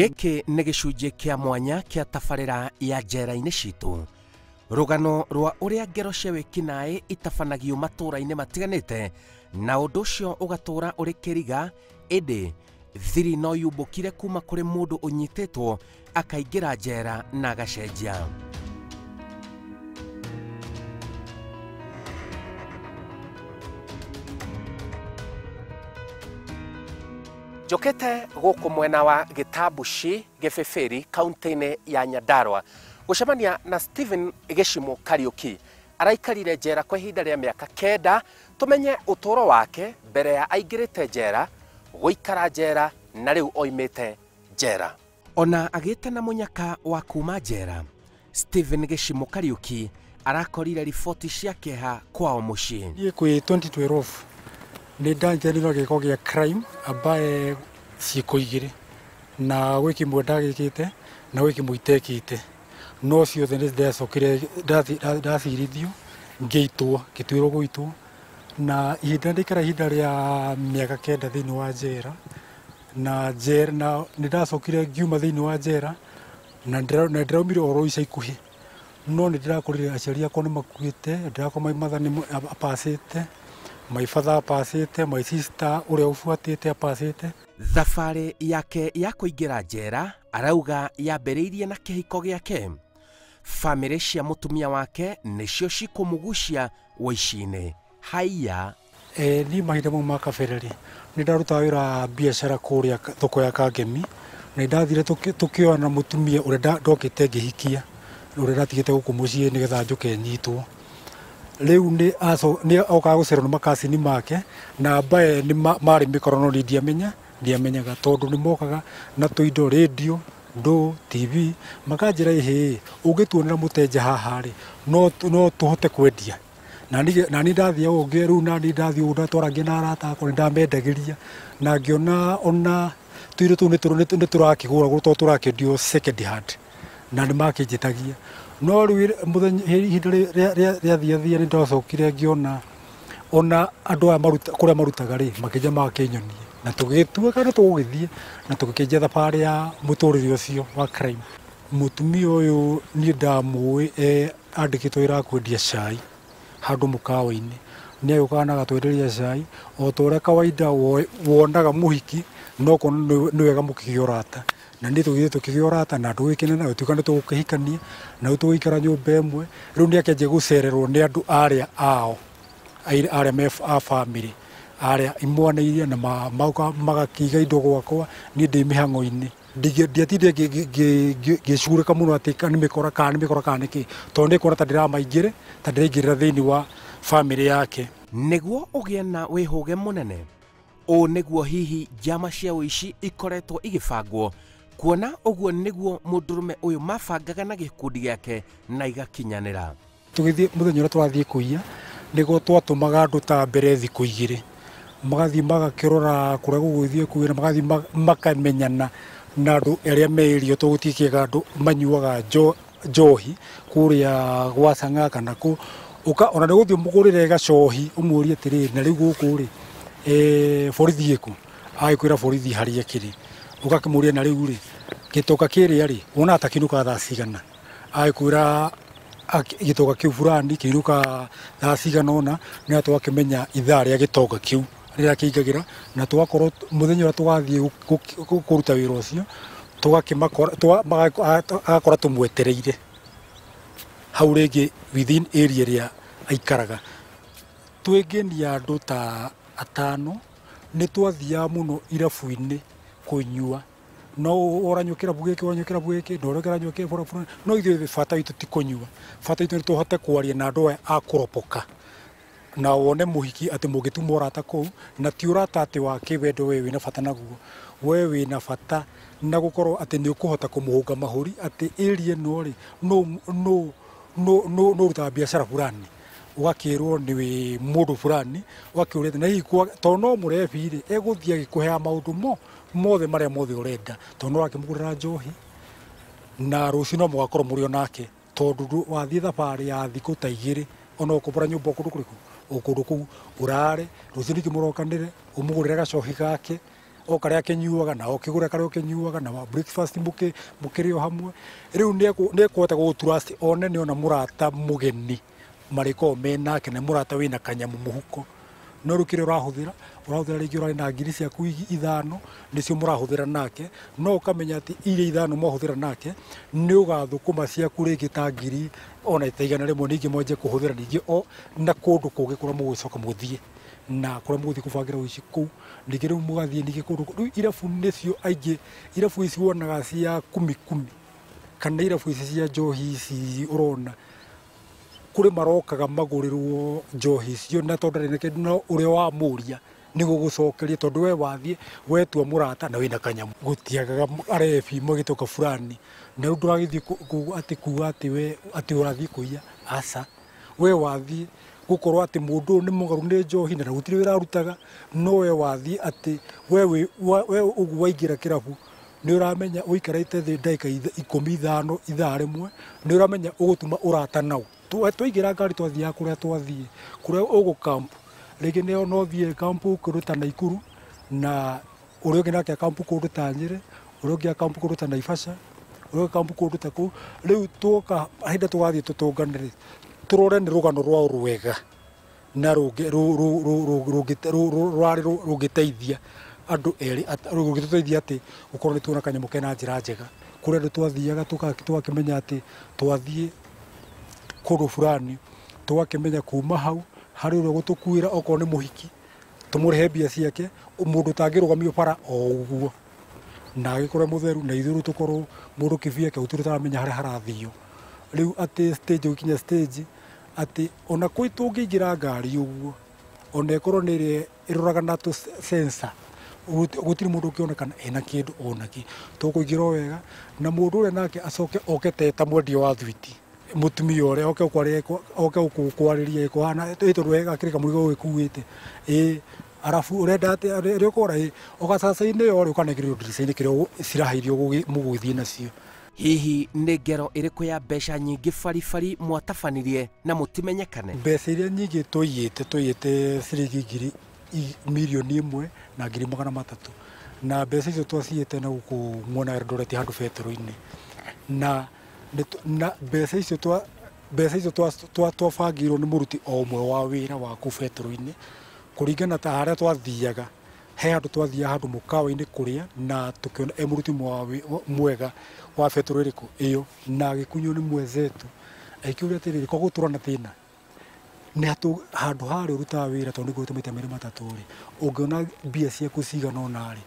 Gĩkĩ nĩ gĩcunjĩ kĩa mwanya kĩa tabarĩra ya njera-inĩ citũ. Rũgano rwa ũrĩa ngero cia wĩkinaĩ itabanagio matũũra-inĩ matiganĩte na ũndũ ũcio ũgatũũra ũrĩ kĩriga, ĩndĩ thiri no yumbũkire kuma kũrĩ mũndũ ũnyitĩtwo akaingĩra njera na agacenjia. Njũkĩte gũkũ mwena wa Gĩtambuci Gĩbĩbĩri kaunti-inĩ ya Nyandarua gũcemania na Stephen Gĩcimũ Kariũki. Araikarire njera kwa ihinda rĩa mĩaka 9. Tũmenye ũtũũro wake mbere ya aingĩrĩte njera, gũikara njera na rĩu oimĩte njera. Ona agĩte na mũnyaka wa kuma njera, Stephen Gĩcimũ Kariũki arakorire riboti cia kĩeha kwao mũciĩ. Niĩ kwĩ 2012 nĩ ndanyitanĩirwo gĩko gĩa crime ambaye ciĩko igĩrĩ, na gwĩ kĩmwe ndagĩkĩte na gwĩ kĩmwe itekĩte, no ciothe nĩ ndacokire ndacirithio ngĩitwo, ngĩtuĩrwo gũitwo, na ihinda ndaikara ihinda rĩa mĩaka 9 thĩinĩ wa njera, na njera na nĩ ndacokire ngiuma thĩinĩ wa njera na ndĩraumire oro ica ikuhĩ, no nĩ ndĩrakorire aciari akwa nĩ makuĩte, ndĩrakora my mother nĩ apacĩte, my father apacĩte, my sister ũrĩa ũbuatĩte apacĩte. Thabarĩ yake ya kũingĩra njera arauga yambĩrĩirie na kĩhiko gĩake. Bamĩrĩ cia mũtumia wake nĩcio cikũmũgucia ũici-inĩ. Haiya. Niĩ mahinda mau ma kabere rĩ, nĩ ndarutaga wĩra biacara kũrĩa thoko ya Kangemi, na nĩ ndathire tũkĩoana mũtumia ũrĩa ndokĩte ngĩhikia, ũrĩa ndatigĩte gũkũ mũciĩ nĩgetha njũke nyitwo. Rĩu nĩ okaga gũcererwo nĩ makacini make, na ambaye nĩ marĩ mĩkoro no niĩ ndiamenyaga, tondũ nĩ mokaga na tũindo, radio, ndũ, TV, makanjĩra ĩhĩ, ũngĩtuonera mũtenja haha rĩ, no tũhote kwendia. Na niĩ ndathiĩ ũguo rĩu, na niĩ ndathiĩ ũguo ndatwarangia na arata akwa, nĩ ndamendagĩria, na ngĩona ona tũindo tũu nĩ tũrakĩgũragwo tondũ tũrakĩendio second hand, na nĩ makĩnjĩtagia. No rĩu mũthenya ihinda rĩathiathia nĩ ndacokire ngĩona ona andũ aya kũrĩa marutaga rĩ, makĩnja magakĩnyonia, na tũgĩtua kana tũgũgĩthiĩ, na tũgĩkĩanjia thabarĩ ya mũtũrĩre ũcio wa crime. Mũtumia ũyũ niĩ ndamũĩ andĩkĩtwo wĩra wa kwendia cai handũ mũkawa-inĩ, nĩ agĩũkaga na agatwenderia cai o ta ũrĩa kawaida wonaga mũhiki, no ũkona nĩ wega mũkĩgĩa ũrata. Na niĩ tũgĩthiĩ tũkĩgĩa ũrata na tũgĩkenana, na gũtuĩka nĩ tũgũkĩhikania, na rĩu tũgĩikara nyũmba ĩmwe. Rĩu nĩ akĩanjia gũcererwo nĩ andũ arĩa ao, arĩa me a bamĩrĩ, arĩa imwana iria, na magoka magakĩiga indo gwakwa, niĩ ndĩ mĩhang'o-inĩ. Ndiatindire ngĩcurĩka mũno atĩ nĩ mĩkora kana nĩ mĩkora kana nĩ kĩ, tondũ nĩ kuona ta ndĩramaingĩre, ta ndĩraingĩrĩra thĩinĩ wa bamĩrĩ yake. Nĩguo ũgĩe na wĩhũge mũnene, ũũ nĩguo hihi njama cia ũici ikoretwo igĩbangwo, kuona ũguo nĩguo mũndũrũme ũyũ mabangaga na gĩkundi gĩake na igakinyanĩra. Tũgĩthiĩ mũthenya ũrĩa tũrathiĩ kũiya, nĩguo twatũmaga andũ ta mbere thikũ 2, magathiĩ magakĩrora kũrĩa gũgũthiĩ kũiya, magathiĩ makamenyana na andũ arĩa me area, tondũ gũtikĩaga andũ manyuaga njohi kũrĩa gwa Chang'aa kana kũ. Ũka ona nĩ ũgũthiĩ ũmũgũrĩre gacohi ũmũrie atĩrĩrĩ, na rĩu gũkũ rĩ, borithi ĩkũ? Agĩkwĩra borithi harĩa ĩkĩrĩ. Ũgakĩmũria na rĩu rĩ, gĩtoka kĩrĩa rĩ, wonaga ta kĩinũkaga thaa cigana? Agĩkwĩra gĩtoka kĩu fulani kĩinũkaga thaa cigana ũna, nĩ tũgakĩmenya ithaa rĩa gĩtonga kĩu rĩrĩa kĩingagĩra, na tũgakorwo mũthenya ũrĩa tũgathiĩ kũruta wĩra ũcio, tũgakĩmakora, agakora tũmwetereire hau rĩngĩ within area ĩrĩa aikaraga. Twĩngenia andũ ta 5, nĩ twathiaga mũno irabu-inĩ kũnyua, no ũranyua kĩrabu gĩkĩ, ũranyua kĩrabu gĩkĩ, na ũrĩa ũranyua kĩrabu fulani, no ithuĩ bata witũ ti kũnyua, bata witũ nĩ tũhote kwaria na andũ aya a kũropoka, na wone mũhiki atĩ mũngĩtuma ũrata kũu, na ti ũrata atĩ wa kĩwendo we wĩna bata naguo, we wĩna bata na gũkorwo atĩ nĩ ũkũhota kũmũhũnga mahũri atĩ area ĩno rĩ, no ũrutaga biacara fulani, ũgakĩrwo nĩ wĩ mũndũ fulani, ũgakĩũria na hihi tondũ no mũrebi rĩ, egũthiĩ agĩkũheaga maũndũ mothe marĩa mothe ũrenda, tondũ no ũrakĩmũgũrĩra njohi, na rũciũ no mũgakorwo mũrĩ o nake, tondũ wathiĩ thabarĩ ya thikũ ta 2, ona ũkombora nyũmba o kũndũ kũrĩkũ, o kũndũ kũu ũrare, rũciũ ningĩ mũrokanĩre, ũmũgũrĩre gacohi gake, O karĩa akĩnyuaga na ũkĩgũra karĩa ũkĩnyuaga na breakfast mũkĩrĩo hamwe. Rĩu nĩekũhota gũgũ-trust one nĩona mũrata mũgeni marĩkoragwo me nake na mũrata wĩna kanyamũ mũhuko. No rĩu kĩrĩa ũrahũthĩra rĩngĩ ũrarĩ na ngiri ciaku 5 nĩcio mũrahũthĩra nake, no ũkamenya atĩ iria 5 mwahũthĩra nake nĩ ũgathũkũma ciaku rĩngĩ ta ngiri ona ta 100 ningĩ mwanjie kũhũthĩra ningĩ o na kũndũ kũngĩ kũrĩa mũgũcoka mũthiĩ na kũrĩa mũgũthiĩ kũbangĩra ũici kũu ningĩ rĩu mũgathiĩ ningĩ kũndũ rĩu irabu nĩcio aingĩ irabu ici wonaga cia kumi kumi kana irabu ici cia njohi ici ũrona kũrĩ marokaga magũrĩrwo njohi icio na tondũ ndarĩ na kĩndũ no ũrĩa wamũria nĩ gũgũcokeria tondũ we wathiĩ wetua mũrata na wĩna kanyamũ. Gũtiagaga arebi magĩtoka fulani na rĩu ndũragĩthiĩ atĩ kuga atĩ we atĩ ũrathiĩ kũiya, aca, we wathiĩ gũkorwo atĩ mũndũ ũyũ nĩ mũgarũ nĩ njohi na gũtirĩ wĩra arutaga, no we wathiĩ atĩ we ũguo waingĩra kĩrabu nĩ ũramenya ũikarĩte thĩ ndagĩka 15 ithaa rĩmwe nĩ ũramenya ũgũtuma ũrata nau. Twaingĩra ngari twathiaga kũrĩa twathiĩ kũrĩa ũgũ camp rĩngĩ nĩ no thiĩ camp kũndũ ta Naikuru na ũrĩa ũngĩ nake camp kũndũ ta Nyĩrĩ, ũrĩa ũngĩ camp kũndũ ta Naivasha, ũrĩa ũngĩ camp kũndũ ta kũu. Rĩu tuoka hĩndĩ tũgathiĩ tũtũngane tũrore nĩ rũgano rwao rwega na rũngĩteithia andũ erĩ, rũngĩtũteithia atĩ gũkorwo nĩ tuona kanyamũ kena njĩra njega. Kũrĩa andũ twathiaga tũgakĩmenya atĩ twathiĩ kũndũ fulani tũgakĩmenya kuma hau harĩ ũrĩa ũgũtũkuĩra okorwo nĩ mũhiki tũmũrĩhe mbia ciake, mũndũ ũtangĩrũgamio bara o ũguo na agĩkorwo mũtheru na ithuĩ rĩu tũkorwo mũndũ kĩbiake gũtirĩ ũtaramenya harĩa harathio. Rĩu atĩ stage ũgĩkinya stage atĩ ona kwĩ tũngĩingĩra ngari ũguo ona ĩkorwo nĩ ĩrĩa ĩroraga na tũ sensor gũtirĩ mũndũ ũngĩonekana ena kĩndũ ona kĩ, tũkũingĩra o wega na mũndũ ũrĩa nake acoke oke ta mwendia wa thwiti mũtumia ũrĩa oke gũkwarĩria ĩkũhana tondũ we gakĩrĩ kamũrigo ũgĩkuĩte ĩ arabu ũrenda atĩa rĩrĩa ũkora ĩ ũgacaca-inĩ ĩyo rĩ ũkanengererio ndirica-inĩ kĩrĩa ciraha iria mũgũgĩthiĩ nacio. Hihi nĩ ngero ĩrĩkũ ya mbeca nyingĩ baribari mwatabanirie na mũtimenyekane? Mbeca iria nyingĩ tũiyĩte ciringi ngiri mirioni 1 na ngiri 300 na mbeca icio twaciyĩte na gũkũ mwena wa Eldoret handũ betũrũ-inĩ na mbeca icio twabangĩirwo nĩ mũruti o ũmwe wa wĩra wa kũu betũrũ-inĩ kũringana ta harĩa twathiaga he handũ twathiaga handũ mũkawa-inĩ kũrĩa na tũkĩona e mũruti mwega wa betũrũ ĩrĩkũ ĩyo na agĩkunywo nĩ mwenzetu akĩũria atĩrĩrĩ ko gũtũra na thĩna nĩ handũ harĩa ũrutaga wĩra tondũ nĩguo tũmĩte merĩ matatũ rĩ ũngĩona mbia ciaku cigana ũna rĩ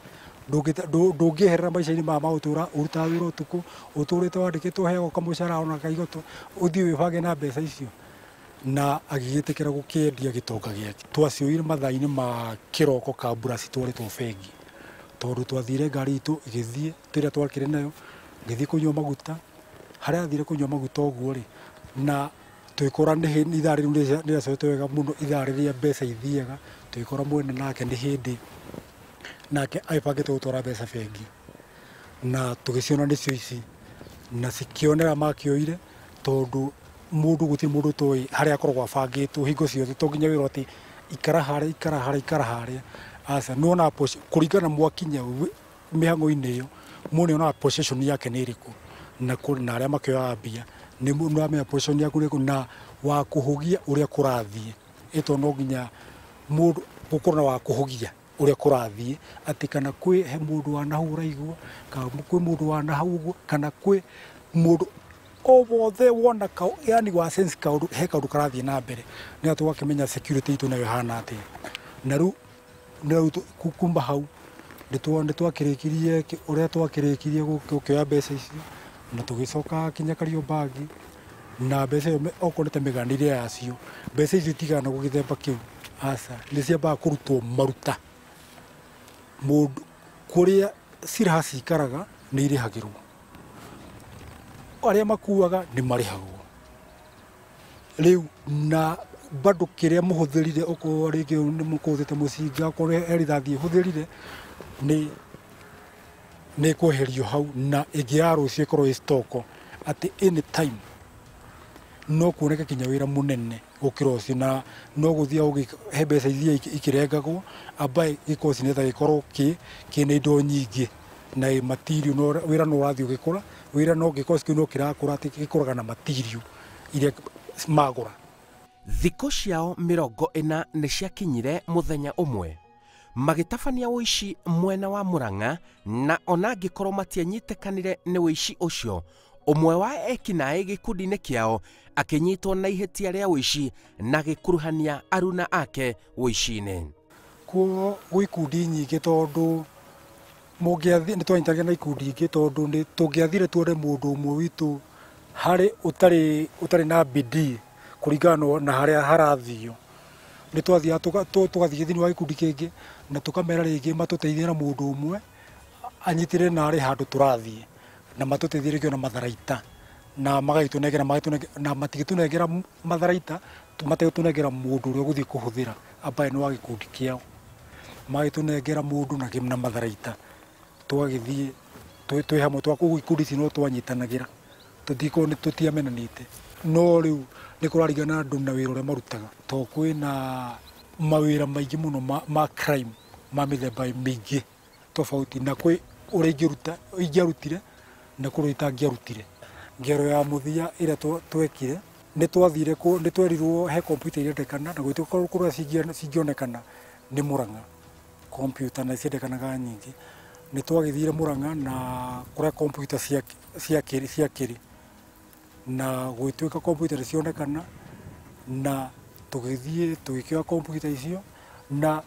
ndũngĩeherera maica-inĩ maya ma gũtũra ũrutaga wĩra ũtukũ ũtũrĩte wandĩkĩtwo heagwo kamũcara ona kaigoto ũthiĩ wĩbange na mbeca icio na agĩgĩtĩkĩra gũkĩendia gĩtonga gĩake. Twacioire mathaa-inĩ ma kĩroko kambura citwarĩtwo bengi tondũ twathire ngari itũ ĩgĩthiĩ tũrĩa twakĩrĩ nayo ngĩthiĩ kũnyua maguta harĩa athire kũnyua maguta ũguo rĩ na twĩkora nĩ ithaa rĩu nĩrĩacokete wega mũno ithaa rĩrĩa mbeca ithiaga twĩkora mwene nake nĩ hĩndĩ nake agĩbangĩte gũtwara mbeca bengi na tũgĩciona nĩcio ici na cikĩonera makĩoire tondũ mũndũ gũtirĩ mũndũ ũtoĩ harĩa akoragwo abangĩtwo hingo ciothe to nginya wĩrwo atĩ ikara harĩa ikara harĩa ikara harĩa aca nĩwona kũringana mwakinya mĩhang'o-inĩ ĩyo mũndũ nĩonaga position yake nĩ ĩrĩkũ na arĩa makĩoyaga mbia nĩ ũramenya position yaku nĩ ĩrĩkũ na wa kũhũgia ũrĩa kũrathiĩ ĩto no nginya mũndũ gũkorwo na wa kũhũgia ũrĩa kũrathiĩ atĩ kana kwĩ he mũndũ wanahau ũraigua kana kwĩ mũndũ wanahau ũguo kana kwĩ mũndũ o wothe wona yani wa sense kaũndũ he kaũndũ karathiĩ na mbere nĩ atĩ ũgakĩmenya security itũ nayo ĩhana atĩa. Na rĩu kuma hau nĩ twakĩrĩkirie ũrĩa twakĩrĩkirie gũkĩoya mbeca icio na tũgĩcoka kinya Kariobangi na mbeca ĩyo okorwo nĩ ta mĩganĩre yacio mbeca icio itigana gũgĩthemba kĩu aca nĩ ciambaga kũrutwo maruta mũndũ kũrĩa ciraha cikaraga nĩ irĩhagĩrwo arĩa makuaga nĩ marĩhagwo rĩu na bado kĩrĩa mũhũthĩrire okorwo rĩngĩ nĩ mũkũhũthĩte mũcinga okorwo he rithathi ĩhũthĩrire nĩ ĩkweherio hau na ĩngĩ ya rũciũ ĩkorwo ĩ stoko atĩ any time no kuoneke kinya wĩra mũnene gũkĩra ũcio na no gũthiĩ he mbeca iria ikĩrengagwo ambaye gĩkosi nĩgetha gĩkorwo kĩna indo nyingĩ na material no wĩra no ũrathiĩ ũgĩkũra wĩra no gĩkosi kĩu no kĩrakũra atĩ gĩkũraga na material iria magũra. Thikũ ciao 40 nĩ ciakinyire mũthenya ũmwe magĩtabania ũici mwena wa Murang'a na ona angĩkorwo matianyitĩkanire nĩ ũici ũcio ũmwe wa ekinaĩ gĩkundi-inĩ kĩao akĩnyitwo na ihĩtia rĩa ũici na gĩkuruhania aruna ake ũici-inĩ. Kuo gwĩ ikundi nyingĩ tondũ nĩ twanyitanagia na ikundi ingĩ tondũ nĩ tũngĩathire tuone mũndũ ũmwe witũ harĩ ũtarĩ na bidii kũringana na harĩa harathio nĩ twathiaga tũgathiĩ thĩinĩ wa gĩkundi kĩngĩ na tũkamera rĩngĩ matũteithie na mũndũ ũmwe anyitĩrĩre na harĩ handũ tũrathiĩ na matũteithie rĩngĩ ona matharaita na magagĩtũnengera na matigĩtũnengera matharaita mategũtũnengera mũndũ ũrĩa ũgũthiĩ kũhũthĩra ambaye nĩ wa gĩkundi kĩao magagĩtũnengera mũndũ na matharaita tũgagĩthiĩ twĩ hamwe koguo ikundi ici no twanyitanagĩra tũtikorwo nĩ tũtiamenanĩte no rĩu nĩ kũraringana andũ na wĩra ũrĩa marutaga tondũ kwĩna mawĩra maingĩ mũno ma crime ma mĩthemba mĩingĩ tofauti na kwĩ ũrĩa ingĩarutire na kũrĩa itangĩarutire. Ngero ya mũthia ĩrĩa twekire nĩ twathire nĩ twerirwo he kompiuta irendekana na gwĩtĩka kũrĩa cingĩonekana nĩ Murang'a kompiuta na ciendekanaga nyingĩ nĩ twagĩthire Murang'a na kũrĩa kompiuta ciakĩrĩ na gwĩtuĩka kompiuta nĩ cionekana na tũgĩthiĩ tũgĩkĩoya kompiuta icio na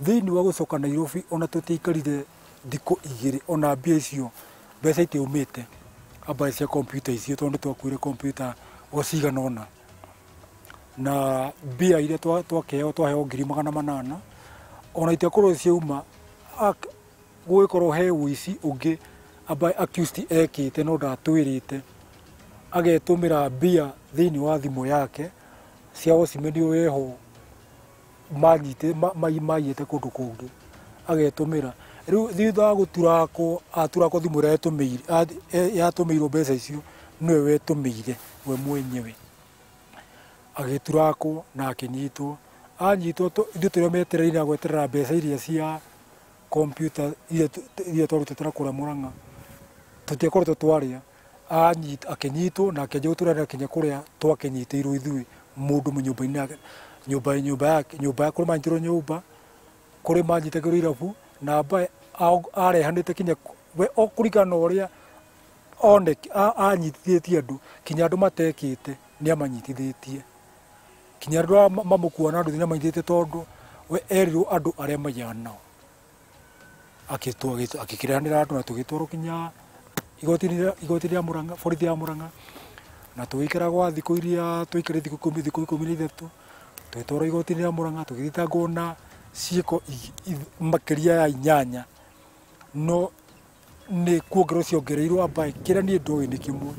thĩinĩ wa gũcoka Nairobi ona tũtiaikarire thikũ igĩrĩ ona mbia icio mbeca itiaumĩte ambaye cia kompiuta icio tondũ nĩ twakuire kompiuta o cigana ũna na mbia iria twakĩheo twaheo 800,000 ona itiakorwo ciauma gũgĩkorwo he ũici ũngĩ ambaye accused ekĩte no ndatwĩrĩte agetũmĩra mbia thĩinĩ wa thimũ yake cia ocimeni weho manyite maiyĩte kũndũ kũngĩ agetũmĩra rĩu thutha wa gũturakwo aturakwo thimũ ĩrĩa yatũmĩirwo mbeca icio nĩwe wetũmĩire we mwenyewe agĩturakwo na akĩnyitwo anyitwo ithuĩ tũrĩa metereire gweterera mbeca iria cia kompiuta iria twarutĩte na kũrĩa Murang'a tũtiakoretwo twarĩa akĩnyitwo na akĩanjia gũtũrehera kinya kũrĩa twakĩnyitĩirwo ithuĩ mũndũ nyũmba-inĩ yake nyũmba yake nyũmba kũrĩ manyitĩrwo nyũmba kũrĩ manyitagĩrwo irabu na ambaye arehanĩte kinya we o kũringana na ũrĩa anyitithĩtie andũ kinya andũ matekĩte nĩ amanyitithĩtie kinya andũ arĩa mamũkua na andũ nĩ amanyitithĩtie tondũ we erirwo andũ arĩa maiyaga nao akĩkĩrehanĩra andũ na tũgĩtwarwo kinya igoti rĩa Murang'a borithi ya Murang'a na tũgĩikara gwa thikũ iria tũikarire thikũ 13 tũgĩtwarwo igoti-inĩ rĩa Murang'a tũgĩthitangwo na ciĩko makĩria ya 8 no nĩ kuongererwo ciongereirwo ambaye kĩrĩa niĩ ndoĩ nĩ kĩmwe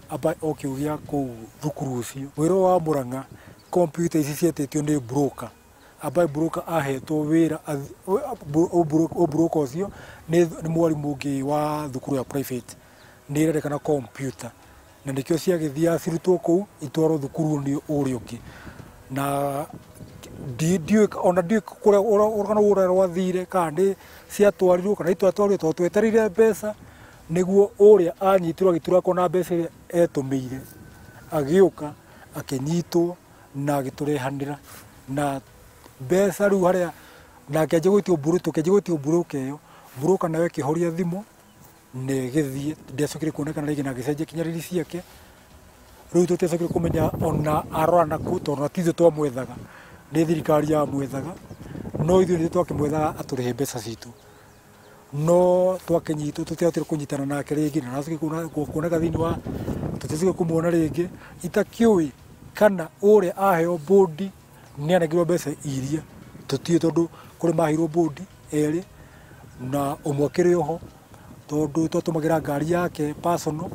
ambaye o kĩu gĩa kũu thukuru ũcio wĩra wa Murang'a kompiuta ici cietĩtio nĩ broker ambaye broker ahetwo wĩra broker ũcio nĩ mwarimũ ũngĩ wa thukuru ya private nĩ ĩrendekana kompiuta na nĩkĩo ciagĩthiaga cirutwo kũu itwarwo thukuru-inĩ ũrĩa ũngĩ na ndiũĩ ona ndiũĩ kũrĩa kana ũrĩa rwathire kana nĩ ciatwarirwo kana itwatwarirwo tondũ twetereire mbeca nĩguo ũrĩa anyitirwo agĩturakwo na mbeca iria etũmĩire agĩũka akĩnyitwo na agĩtũrehanĩra na mbeca rĩu harĩa na akĩanjia gwĩtio tũkĩanjia gwĩtio mburũka ĩyo mburũka nayo ĩkĩhoria thimũ na ĩgĩthiĩ ndĩacokire kuonekana rĩngĩ na agĩcenjia kinya riri ciake rĩu tũtiacokire kũmenya ona arora nakũ tondũ ti ithuĩ twamwethaga nĩ thirikari yamwethaga no ithuĩ nĩ twakĩmwethaga atũrĩhe mbeca citũ no twakĩnyitwo tũtiahotire kũnyitana nake rĩngĩ na aracokire kuoneka thĩinĩ wa tũtiacokire kũmuona rĩngĩ itakĩũĩ kana ũrĩa aheo bũndi nĩ anengerwo mbeca iria tũtiũĩ tondũ kũrĩ maheirwo bũndi erĩ na ũmwe akĩrĩ oho tondũ twatũmagĩra ngari yake personal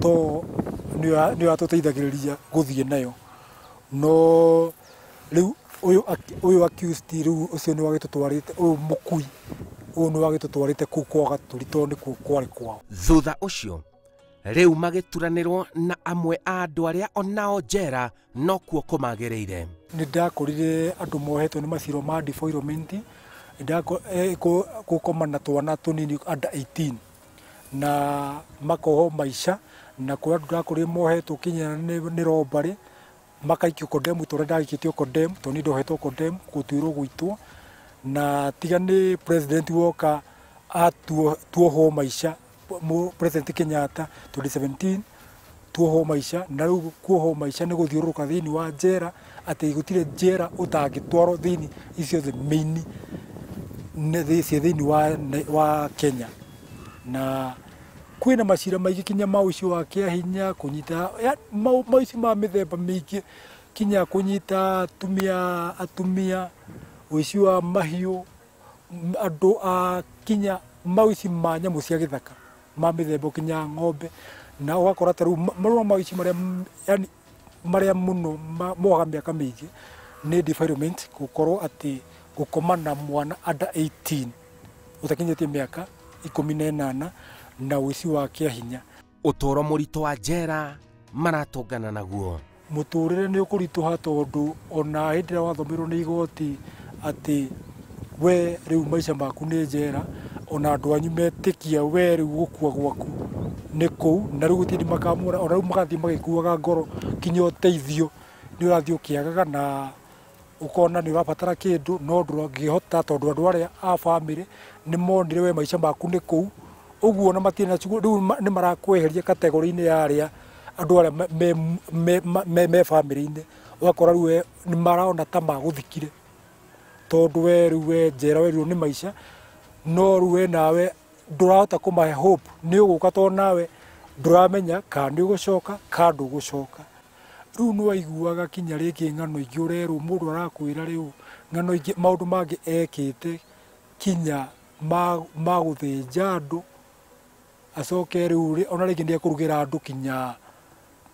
to nĩyo yatũteithagĩrĩria gũthiĩ nayo no rĩu ũyũ accused rĩu ũcio nĩ wagĩtũtwarĩte ũyũ mũkui ũyũ nĩ wagĩtũtwarĩte kũu kwa Gaturi tondũ nĩkuo kwarĩ kwao. Thutha ũcio Rĩu magĩturanĩrwo na amwe a andũ arĩa onao njera nokuo kũmagĩrĩire. Nĩ ndakorire andũ mohetwo nĩ maciro ma defilement, gũkoma na twana tũnini under 18 na makohwo maica, na kũrĩ andũ ndakorire mohetwo kinya nĩ robbery makaikio condemn, tondũ ndaikĩtio condemn tondũ niĩ ndohetwo condemn gũtuĩrwo gũitwo, na tiga nĩ president woka atuohwo maica, President Kenyatta 2017 tuohwo maica, na rĩu kuohwo maica nĩ gũthiũrũrũka thĩinĩ wa njera, atĩ gũtirĩ njera ũtangĩtwarwo thĩinĩ icio ciothe main cia thĩinĩ wa Kenya. Na kwĩna macira maingĩ kinya ma ũici wa kĩahinya, kũnyita maici ma mĩthemba mĩingĩ, kinya kũnyita atumia, ũici wa mahiũ, andũ a kinya maici ma nyamũ cia gĩthaka ma mĩthemba kinya ng'ombe, na ũgakora ta rĩu marũa ma ũici marĩa yani marĩa mũno mohaga mĩaka mĩingĩ nĩ defilement, gũkorwo atĩ gũkoma na mwana under 18 ũtakinyĩtie mĩaka 18 na ũici wa kĩahinya. Ũtũũro mũritũ wa njera maratũngana naguo. Mũtũrĩre nĩ ũkũritũha tondũ ona hĩndĩ ĩrĩa wathomerwo nĩ igoti atĩ we rĩu maica maku nĩ njera, ona andũ anyu metĩkia we rĩu gũkua gwaku nĩ kũu, na rĩu gũtirĩ makamuona, ona rĩu magathiĩ magĩkuaga ngoro kinya ũteithio nĩ ũrathiĩ ũkĩagaga na ũkona nĩ ũrabatara kĩndũ no ndũngĩhota tondũ andũ arĩa a bamĩrĩ nĩ monire we maica maku nĩ kũu, ũguo ona matirĩ na rĩu nĩ marakweheria kategori-inĩ ya arĩa andũ arĩa me bamĩrĩ-inĩ, ũgakora rĩu we nĩ marona ta magũthikire tondũ we rĩu we njera werirwo nĩ maica, no rĩu we nawe ndũrahota kũmahe hope nĩ ũgũka tondũ nawe ndũramenya kana nĩ ũgũcoka kana ndũgũcoka. Rĩu nĩ waiguaga kinya rĩngĩ ng'ano ingĩ ũrerwo, mũndũ arakwĩra rĩu ng'ano ingĩ maũndũ mangĩ ekĩte kinya ma gũthĩnja andũ, acoke rĩu ona rĩngĩ nĩ ekũrugĩra andũ kinya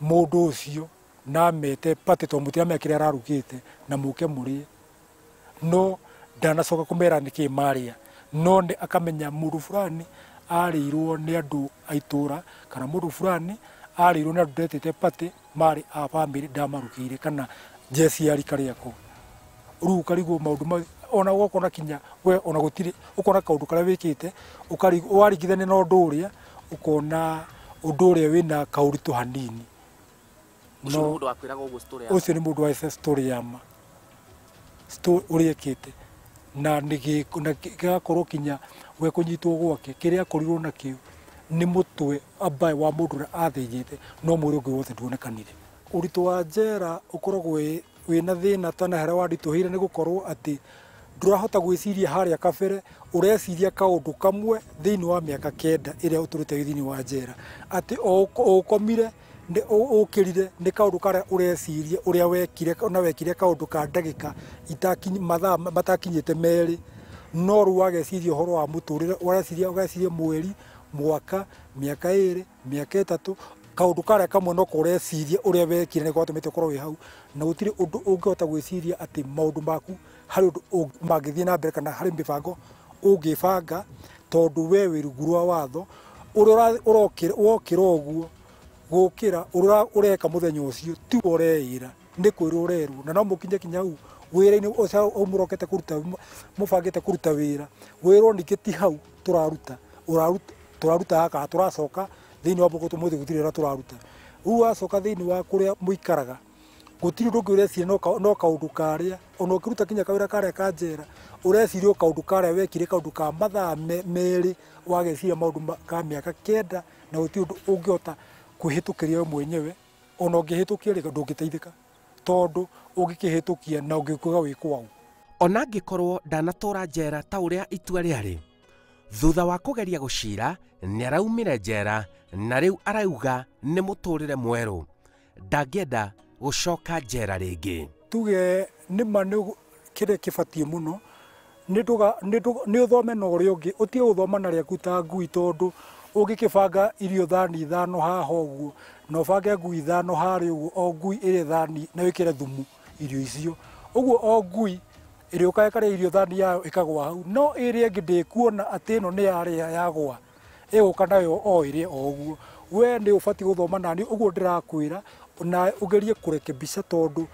mũndũ ũcio na amete party tondũ mũtiramenya kĩrĩa ararugĩte na mũke mũrĩe, no ndanacoka kũmera nĩkĩ marĩa, no nĩ akamenya mũndũ fulani arĩirwo nĩ andũ a itũra kana mũndũ fulani arĩirwo nĩ andũ ndetĩte party marĩ a bamĩrĩ ndamarugĩire kana njeci ya rika rĩakwa. Rĩu ũkarigwo maũndũ ona ũgakora kinya we ona gũtirĩ, ũkona kaũndũ karĩa wĩkĩte waringithania na ũndũ ũrĩa ũkona ũndũ ũrĩa wĩna kaũritũ hanini. Ũcio nĩ mũndũ wa story ya ma ũrĩa ekĩte na gĩgakorwo kinya we kũnyitwo gwake kĩrĩa akorirwo nakĩo nĩ mũtwe ambaye wa mũndũ ũrĩa athĩnjĩte no mwĩrĩ ũngĩ wothe nduonekanire. Ũritũ wa njera ũkoragwo wĩna thĩna tana harĩa wanditũhĩire nĩ gũkorwo atĩ ndũrahota gwĩciria harĩa kabere, ũreciria kaũndũ kamwe thĩinĩ wa mĩaka 9 ĩrĩa ũtũrĩte thĩinĩ wa njera, atĩ ũkomire ũkĩrire nĩ kaũndũ karĩa ũreciria ũrĩa wekire na wekire kaũndũ ka ndagĩka mathaa matakinyĩte 2, no rĩu wageciria ũhoro wa mũtũrĩre, ũreciria ũgeciria mweri, mwaka, mĩaka 2, mĩaka 3, kaũndũ karĩa kamwe no ũreciria ũrĩa wekire nĩ gwatũmĩte ũkorwo wĩ hau, na gũtirĩ ũndũ ũngĩhota gwĩciria atĩ maũndũ maku harĩ ũndũ mangĩthiĩ na mbere kana harĩ mĩbango ũngĩbanga tondũ we wĩ rungu rwa watho ũrĩa wokĩra ũguo gũkĩra ũrĩa ũreka mũthenya ũcio tiwe ũreĩra, nĩ kwĩrwo ũrerwo, na no mũkinye kinya hau wĩra-inĩ ũcio mũrokete kũruta mũbangĩte kũruta wĩra wĩrwo ningĩ ti hau tũraruta tũraruta haha tũracoka thĩinĩ wa mũgũtũ mũthĩ gũtirĩ wĩra tũraruta. Rĩu wacoka thĩinĩ wa kũrĩa mũikaraga gũtirĩ ũndũ ũngĩ ũreciria no kaũndũ karĩa ona ũkĩruta kinya kawĩra karĩa ka njera ũreciria o kaũndũ karĩa wekire kaũndũ ka mathaa 2 wageciria maũndũ ka mĩaka 9 na gũtirĩ ũndũ ũngĩhota kwĩhĩtũkĩria we mwenyewe, ona ũngĩhĩtũkia rĩ ndũngĩteithĩka tondũ ũngĩkĩhĩtũkia na ũngĩkuga wĩ kwau. Ona angĩkorwo ndanatũra njera ta ũrĩa itua rĩarĩ, thutha wa kũgeria gũcira nĩaraumire njera na rĩu arauga nĩ mũtũrĩre mwerũ, ndangĩenda gũcoka njera rĩngĩ. Tuge nĩma nĩ kĩrĩa kĩbatiĩ mũno nĩ ũthome na ũrĩa ũngĩ, ũtige gũthoma na rĩaku ta ngui tondũ ũngĩkĩbanga irio thani 5 haha ũguo na ũbange ngui 5 harĩa ũguo, o ngui ĩrĩ thani na wĩkĩre thumu irio icio ũguo, o ngui ĩrĩũka ĩkarĩa irio thani yayo ĩkagwa hau, no ĩrĩa ĩngĩ ndĩkuona atĩ ĩno nĩ yarĩa yagwa, ĩgũka nayo o ĩrĩe o ũguo. We nĩ ũbatiĩ gũthoma nani ũguo ndĩrakwĩra na ũgerie kũrekebisha tondũ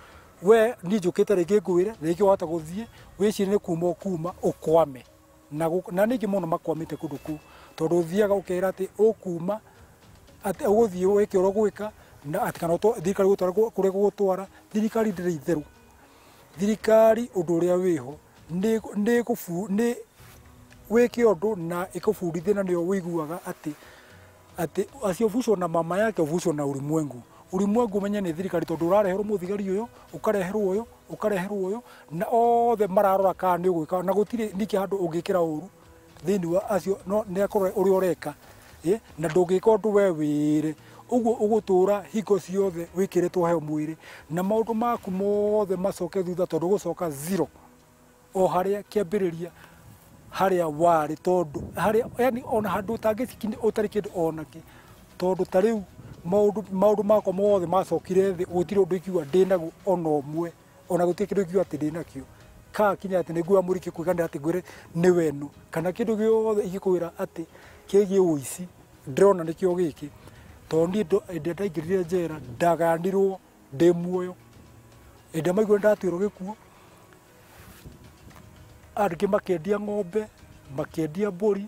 we niĩ njũkĩte rĩngĩ ngwĩre rĩngĩ wahota gũthiĩ wĩcirie nĩ kuma ũkuma ũkwame na ningĩ mũno makwamĩte kũndũ kũu tondũ ũthiaga ũkera atĩ ũkuma atĩ ũgũthiĩ wĩke ũrĩa ũgwĩka na atĩ kana thirikari gũtwara kũrĩa gũgũtwara. Thirikari ndĩrĩ itherũ. Thirikari ũndũ ũrĩa wĩho nĩ wĩke ũndũ na ĩkũbundithie na nĩyo ũiguaga atĩ atĩ asiovushwo na mama yake ovushwo na ulimwengu. Ulimwengu menye nĩ thirikari tondũ ũrareherwo mũthigari ũyũ ũkareherwo ũyũ ũkareherwo ũyũ na othe mararora kana nĩ ũgwĩka na gũtirĩ ningĩ handũ ũngĩkĩra ũru thĩinĩ wa acio no nĩ akorwo ũrĩa ũreka na ndũngĩka ũndũ we wĩre ũguo ũgũtũra hingo ciothe wĩkĩrĩtwo heo mwĩrĩ na maũndũ maku mothe macoke thutha tondũ gũcoka zero o harĩa kĩambĩrĩria harĩa warĩ tondũ harĩa yani ona handũ ũtangĩcikinya ũtarĩ kĩndũ onakĩ tondũ ta rĩu maũndũ makwa mothe macokire thĩ gũtirĩ ũndũ ingiuga ndĩnaguo ona ũmwe ona gũtirĩ kĩndũ ingiuga atĩ ndĩnakĩo ka kinya atĩ nĩnguoya mũrikĩ kwĩganĩra atĩ ngwĩre nĩ weno kana kĩndũ gĩothe ingĩkwĩra atĩ kĩgiĩ ũici ndĩrona nĩkĩo gĩkĩ tondũ niĩ hĩndĩ ĩrĩa ndaingĩrire njera ndagayanirwo ndĩ muoyo hĩndĩ ĩrĩa maiguire ndatuĩrwo gĩkuũ angĩ makĩendia ng'ombe makĩendia mbũri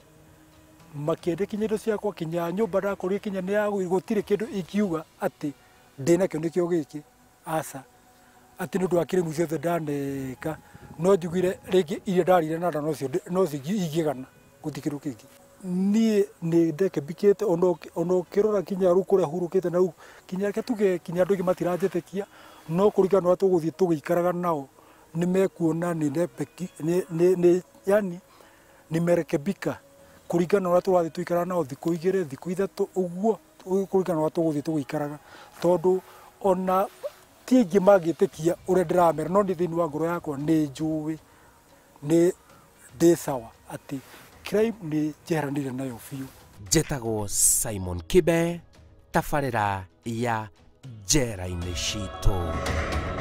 makĩendia kinya indo ciakwa kinya nyũmba ndakorire kinya nĩ yagũire gũtirĩ kĩndũ ingiuga atĩ ndĩnakĩo nĩkĩo gĩkĩ aca atĩ nĩ ũndũ wa kĩrĩmu ciothe ndaneka no njugire rĩngĩ iria ndarire na nda nocio ingĩgana gũtirĩ kĩndũ kĩngĩ. Niĩ nĩ ndekebikĩte ona ũkĩrora kinya rĩu kũrĩa hurũkĩte na rĩu kinya reke tuge kinya andũ aingĩ matiranjĩtĩkia no kũringana na ũrĩa tũgũthiĩ tũgĩikaraga nao nĩ mekuona nĩ yani nimerekebika kũringana na ũrĩa tũrathiĩ tũikaraga nao thikũ igĩrĩ thikũ ithatũ ũguo kũringana na ũrĩa tũgũthiĩ tũgĩikaraga tondũ ona ti aingĩ mangĩtĩkia ũrĩa ndĩramera no nĩ thĩinĩ wa ngoro yakwa nĩ njũĩ nĩ ndĩ sawa atĩ crime nĩ njeheranĩire nayo biũ. Njĩtagwo Simon Kibe, tabarĩra ya Njera-inĩ Citũ.